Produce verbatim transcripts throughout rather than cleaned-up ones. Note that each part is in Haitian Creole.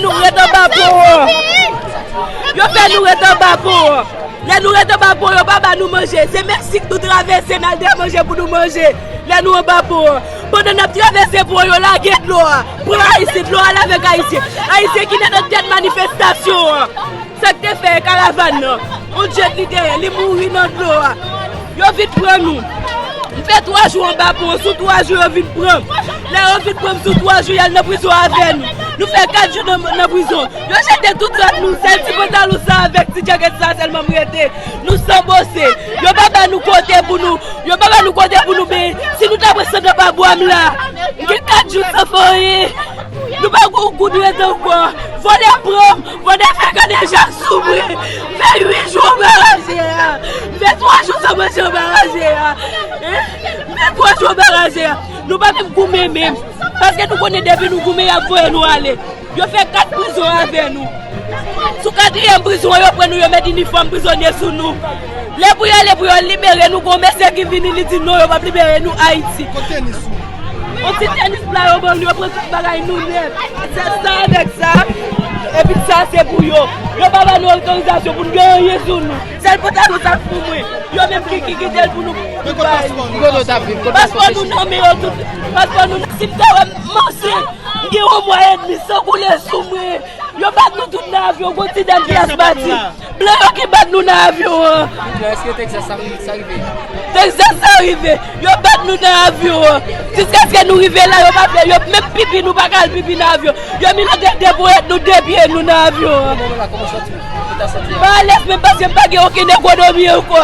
Nou ret anba pon an. Yo fè nou ret anba pon an. Lè nou ret anba pon, yo pa ba nou manje. Se Meksik nou travèse, n al dèyè manje pou nou manje. Lè nou anba pon an. Pandan n ap travèse pon an, yo lage dlo a. Pran Ayisyen, dlo a lave ak Ayisyen. Ayisyen ki nan tèt manifestasyon an. Sa k te fè karavàn nan? On djèt li te ye, li mouri nan dlo a. Yo vin pran nou. M fè twa jou anba pon, sou twa jou yo vin pran m. Lè yo vin pran m sou twa jou, y al nan prizon avè nou. Nou fè kat jou nan, nan prizon. Yo jete tout zòt nou, sèl ti pantalon sa avèk ti djakèt sa sèlman m rete. Nou sanbose. Yo pa ba nou kote pou nou, yo pa ba nou kote pou nou benyen. Si nou ta pran sèl anba bwa m la, m gen kat jou san fè anyen. Nou pa gon goud rete ankò. Vòlè pran m, vòlè fè kadejak sou mwen. M fè uit jou anba raje a. M fè twa jou san manje anba raje a. Hein? M fè twa jou anba raje a. Nou pa menm goumen menm. Paske nou konnen depi nou goumen, y ap voye nou ale. Yo fè kat prizon avè nou. Sou katriyèm prizon an, yo pran nou, yo met inifòm prizonye sou nou. Lè pou y ale, pou yo libere nou, gon mesye ki vini, li di non, yo p ap libere nou Ayiti. Kote ni sou? On ti tenis pla yo ban nou, yo pran tout bagay nou nèt. Se sa avèk sa. Epi sa se pou yo. Yo pa ba nou otorizasyon pou n gen anyen sou nou. Sèl pantalon sa k pou mwen. Yo menm ki, ki kite l pou nou. Men kote paspò nou? Kote w t ap viv? Kote paspò nou nan men yo tout. Paspò nou, si m te wè m manse, m gen yon mwa edmi, san koule sou mwen. Yo bat nou tout nan avyon, gon ti dam ki asmatik. Blan yo ki bat nou nan avyon an. Èske Texas sa, sa rive? Texas sa rive. Yo bat nou nan avyon an. Jiskaske nou rive la, yo pa fè, yo menm pipi, nou pa ka al pipi nan avyon. Yo militè depoze nou de pye nou nan avyon an. Moman la, kòman w santi w? Ou ta santi a? M alèz menm paske m pa gen okenn ekonomi ankò.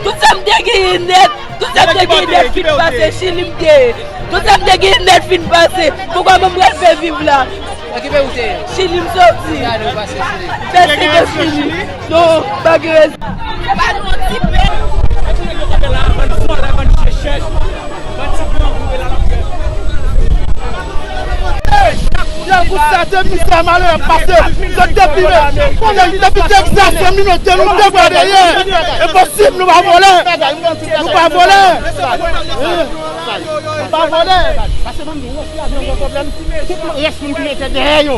Tout sa m te genyen nèt, tout sa m te genyen nèt fin pase, Chili m te ye. Tout sa m te genyen nèt fin pase. Poukwa mwen m pral fè viv la? Nan ki peyi w te ye? Chili m soti. Ki ane w pase Chili? Pèsike Chili. Non, pa gen rezon. Ba nou yon ti pe. Bann vòlè, bann chèchèch, bann ti grangou e la langyèt. Hey! Grangou sa, de mizè, malè ap pase. Zòt depi, konnen depi Texas, se minote nou devan dèyè. Enposib, nou pa vòlè. Nou pa vòlè. Nou pa vòlè. Pase ban m di w, wè, si avyon gen pwoblèm, tout rès moun ki rete dèyè yo,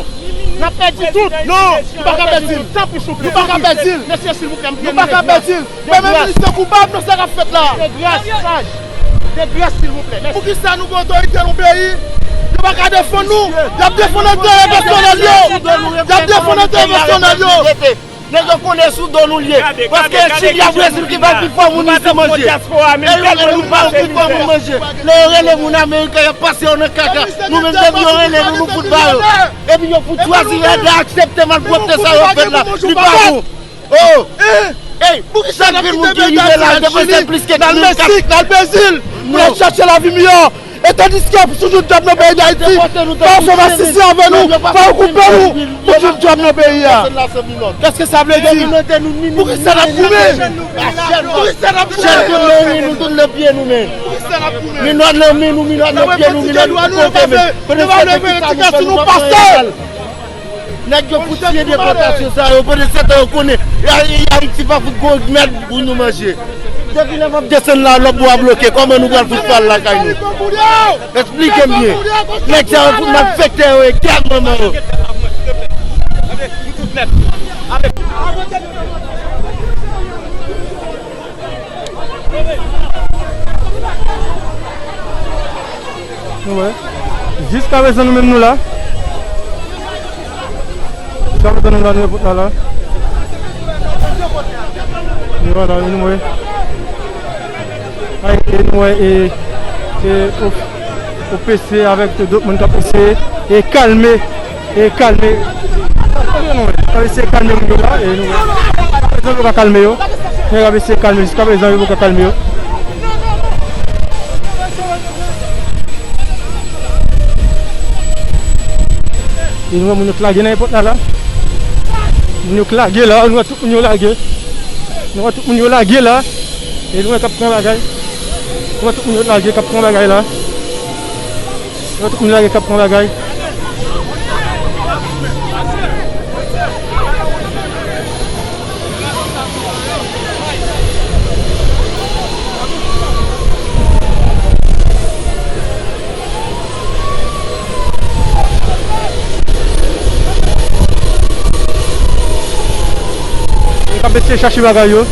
n ap pèdi tout. Non, nou pa ka pèdi l. Tanpri, souple. Nou pa ka pèdi l. Mesye, silvouplè, m priye nou. Nou pa ka pèdi l. Premye minis yo koupab nan sa k ap fèt la. De gras, saj. De gras, silvouplè. Mèsi. Poukisa nou gen otorite nan peyi? Yo pa ka defann nou. Y ap defann enterè pèsonèl yo. Y ap defann enterè pèsonèl yo. Nèg yo konnen sou do nou l ye. Paske Chili ak Brezil ki bay pi fò moun isit manje. E yo menm nou pa pi fò moun manje. Lè yo rele moun Ameriken, y ap pase yo nan kaka. Nou menm depi yo rele nou, nou fout ba yo. Epi yo fout chwazi rèd la, aksepte malpwòpte sa yo fèt la. Li pa bon. Oh! Ey, chak vil moun ki rive la, depanse plis ke mil kat. N al Meksik, n al Brezil, pou n al chèche lavi miyò. E tandiske pou sou tout djòb nan peyi Dayiti, fò yo fè masisi avè nou, fò yo koupe nou pou tout djòb nan peyi a. Kèske sa vle di? Poukisa n ap goumen? Poukisa n ap goumen? Chèn tout nan men nou, tout nan pye nou, men. Minòt nan men nou, minòt nan pye nou, minòt tout kote, men. Poukisa nou fè nou pa fè? Nèg yo fout siyen depòtasyon sa yo, pandan se tan yo konnen Ayiti pa fout gon mèd pou nou manje. Depi lè m ap desann la, lòt bò a bloke, kòman nou pral fout pral lakay nou? Eksplike m byen. Nèg sa yo fout malfektè yo, e gad manman yo. Nou wè. Jiskaprezan nou menm nou la. Jiskaprezan nou la, nou epòt la la. Nou wè la, nou wè. Ay, e nou wè, e, e, o, O P C avèk dòt moun k ap eseye e kalme, e kalme. K ap eseye kalme moun yo la, e nou wè. Jan yo ka kalme yo. Yo ka eseye kalme, jiskaprezan yo poko ka kalme yo. E nou wè moun yo k lage nan epòt la la. Moun yo k lage la, nou wè tout moun yo lage. Nou wè tout moun yo lage la. E nou wè k ap pran bagay. Nou wè tout moun yo lage k ap pran bagay la. Nou wè tout moun lage k ap pran bagay. K ap eseye chache bagay yo.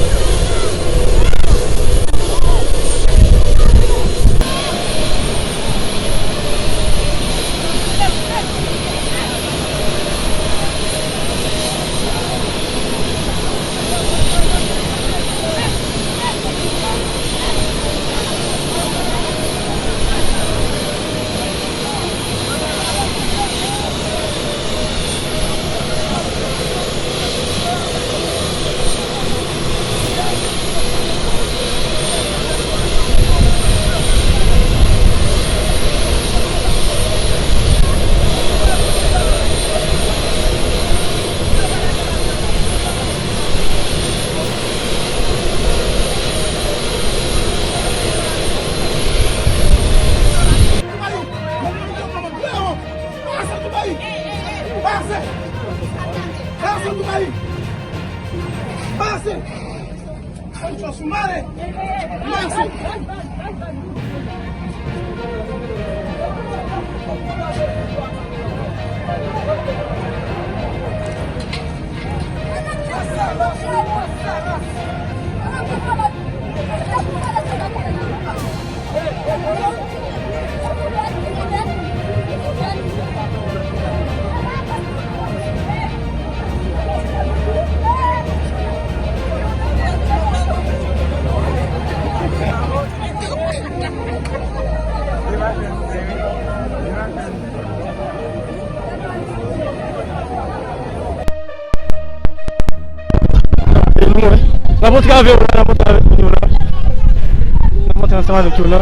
E nou, wè. N ap antre avè w la, n ap antre avèk moun yo la. N ap antre ansanm avèk yo la.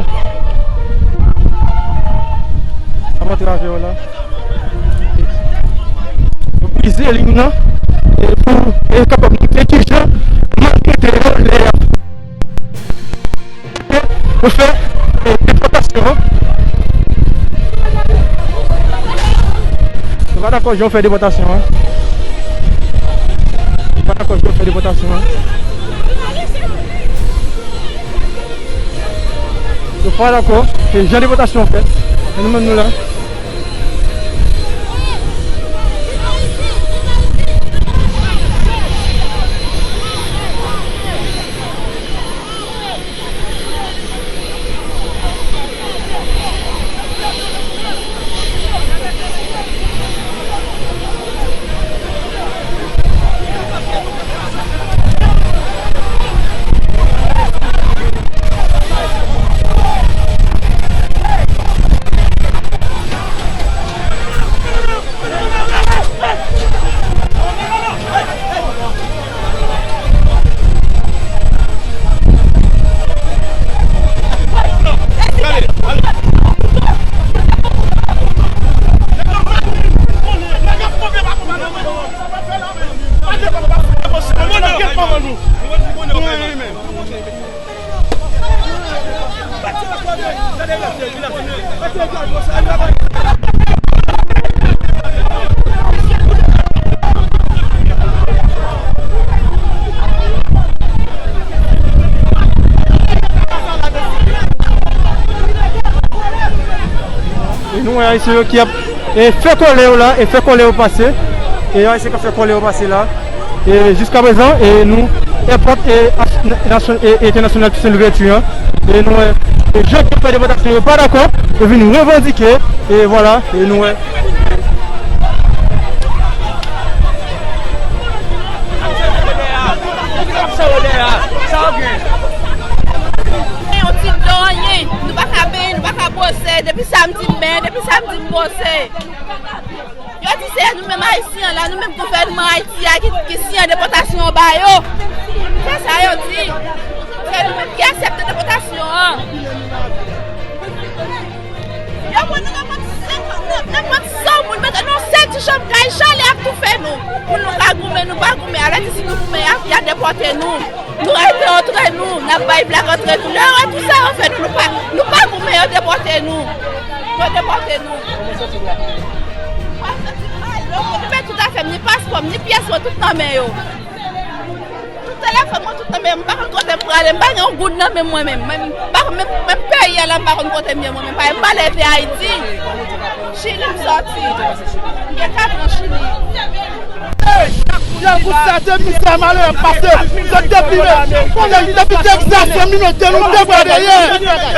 N ap antre avè w la. Yo brize liy nan, e pou, e kapab montre kijan maltrete yo lè y ap Yo fè, e, depòtasyon an. Yo pa dakò jan yo fè depòtasyon an. Yo pa dakò jan yo fè depòtasyon an. Yo pa dakò, e, jan depòtasyon an fèt. E nou menm nou la. E nou wè ayisyen yo ki ap, e, fè kòlè yo la, e fè kòlè yo pase. E ayisyen k ap fè kòlè yo pase la. E jiska prezan, e nou, èpòt, e, as-, nasyon, e, entènasyonal Toussaint Louverture an, e nou wè, e, jan k ap fè depòtasyon yo pa dakò, yo vin revandike, e vwala, e nou wè. Yon ti dlo anyen, nou pa ka benyen, nou pa ka bwose, depi samdi m benyen, depi samdi m bwose. Yo di se nou menm Ayisyen an la, nou menm gouvènman Ayiti a ki, ki siyen depòtasyon an ba yo. Se sa yo di. Se nou menm ki aksepte depòtasyon an. Yo pran nou nenpòt senkant, nenpòt san moun, mete nou sèt jou, chanm kay chalè ap toufe nou. Pou nou ka goumen, nou pa goumen. Alè di si nou goumen, y a, y a depòte nou. Nou rete antre nou, n ap bay blag antre nou. Lè yo wè tout sa yo fè nou, nou pa, nou pa goumen, yo depòte nou. Yo depòte nou. Mwen santi m mal, yo pran tout afè m, ni paspò m, ni pyès mwen, tout nan men yo. Tout telefòn mwen, tout nan men yo. M pa konn kote m prale, m pa gen yon goud nan men mwen menm. Mwen, m pa menm, menm peyi a la, m pa konn kote m ye mwen menm. Paske m pa leve Ayiti. Chili m sòti. M gen katran Chili. Kèlkeswa te mizè malè ap pase, zòt deplime. Konnen depi Tegzas, zanmi nou, te nou te bra dèyè.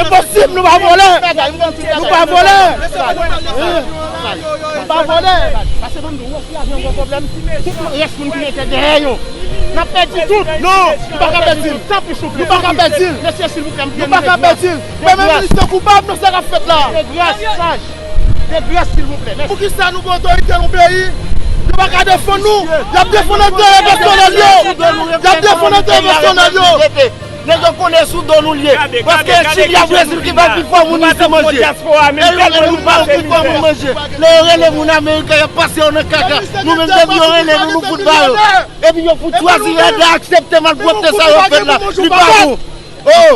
Enposib, nou pa vòlè. Nou pa vòlè. Nou pa vòlè. Pase ban m di w, wè si avyon gen pwoblèm, tout rès moun ki rete dèyè yo, n ap pèdi tout. Non, nou pa ka pèdi l. Tanpri, souple. Nou pa ka pèdi l. Mesye, silvouplè, m priye nou. Nou pa ka pèdi l. Premye minis lan koupab nan sa k ap fèt la. De gras, saj. De gras, silvouplè. Mèsi. Poukisa nou gen otorite nan peyi? Yo pa ka defann nou. Y ap defann enterè pèsonèl yo. Y ap defann enterè pèsonèl yo. Nèg yo konnen sou do nou l ye. Paske Chili ak Brezil ki bay pi fò moun isit manje. E yo menm nou pa pi fò moun manje. Lè yo rele moun Ameriken, y ap pase yo nan kaka. Nou menm depi yo rele nou, nou fout ba yo. Epi yo fout chwazi rèd la, aksepte malpwòpte sa yo ap fèt la. Li pa bon. Oh!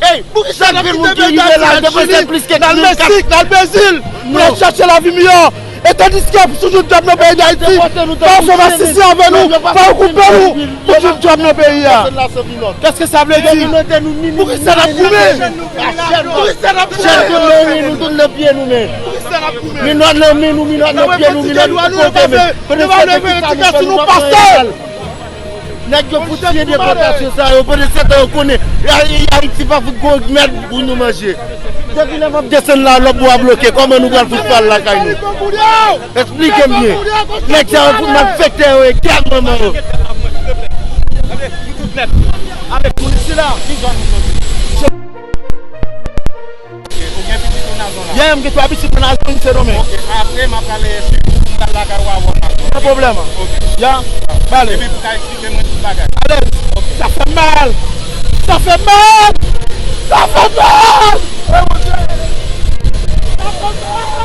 Ey, poukisa anpil moun ki rive la, yo depanse plis ke mil kat? N al Meksik, n al Brezil, pou n al chache lavi miyò. E tandiske ap toujou djòb nan peyi Dayiti, pa fè masisi avè nou, pa okoupe nou, pou jwenn djòb nan peyi a. Kèske sa vle di? Poukisa n ap goumen? Poukisa n ap goumen? Chèn tout nan men nou, tout nan pye nou, men. Minòt nan men nou, minòt nan pye nou, minòt tout kote, men. Kote sa te ki sa nou fè, nou pa pran egal. Nèg yo fout siyen depòtasyon sa yo, pandan se tan yo konnen Ayiti pa fout gwo mèd pou nou manje. Depi lè m ap desann la, lòt bò a bloke, kòman nou pral fout pral lakay nou? Eksplike m byen. Nèg sa yo fout malfektè yo ye, gad manman yo. Ou gen pitit ou nan zòn la? Yeah, m gen twa pitit nan zòn Sendomeng. Ok, apre m ap pale si m pral lakay ou avè w nan zòn. San pwoblèm. Ok. Ya, m ale. Epi pou ka eksplike mwen tout bagay. Alèz. Ok. Sa fè mal. Sa fè mal. Sa fè mal. Sa fè mal.